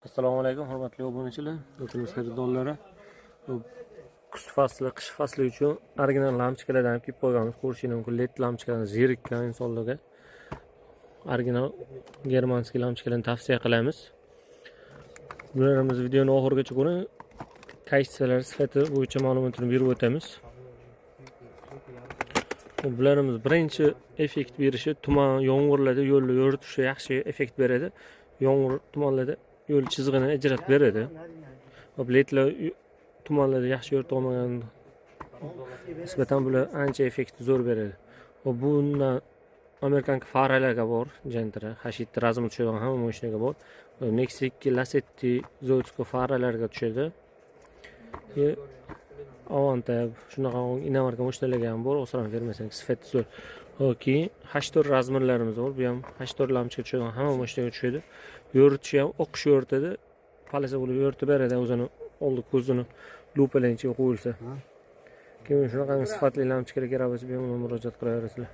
Assalomu alaykum, hurmatli obunachilar, yurtimiz xaridorlari. Bu kuz fasli, qish fasli uchun original lampochkalardan olib kelib qo'yganmiz. Ko'rishingiz mumkin, LED lampochkalarni zerikkan insonlarga original германский lampochkalarni tavsiya qilamiz. Bularimiz videoni oxirigacha ko'ring. Качество lari, sifati bo'yicha ma'lumotini berib o'tamiz. Bularimiz birinchi effekt berishi tuman, yomg'irlarda yo'lni yoritishi yaxshi effekt beradi. Yomg'ir, tumanlarda yo'l chizig'ini ajratib beradi. Hop, ledlar tumanlarda yaxshi yorita olmagan nisbatan bular ancha effekt zo'r beradi. Hop, bundan американка faralarga bor, Gentra H7 размер tushadigan hamma mashinaga bor. Nexia 2, Lacetti, заводской faralarga tushadi. Avante, shunaqa иномарка mashinalarga ham bor, Osram firmasining sifati zo'r. Hop, keyin H4 размер larimiz bor. Bu ham H4 lampochka tushadigan hamma mashinaga tushadi. Yoritishi ham oqish yoritadi. Полоса bo'lib yoritib beradi o'zini oldi ko'zini lupalar ichiga qo'yilsa. Keyin shunaqangi sifatli lampochkalar kerak bo'lsa, bemalol murojaat qilaverasizlar.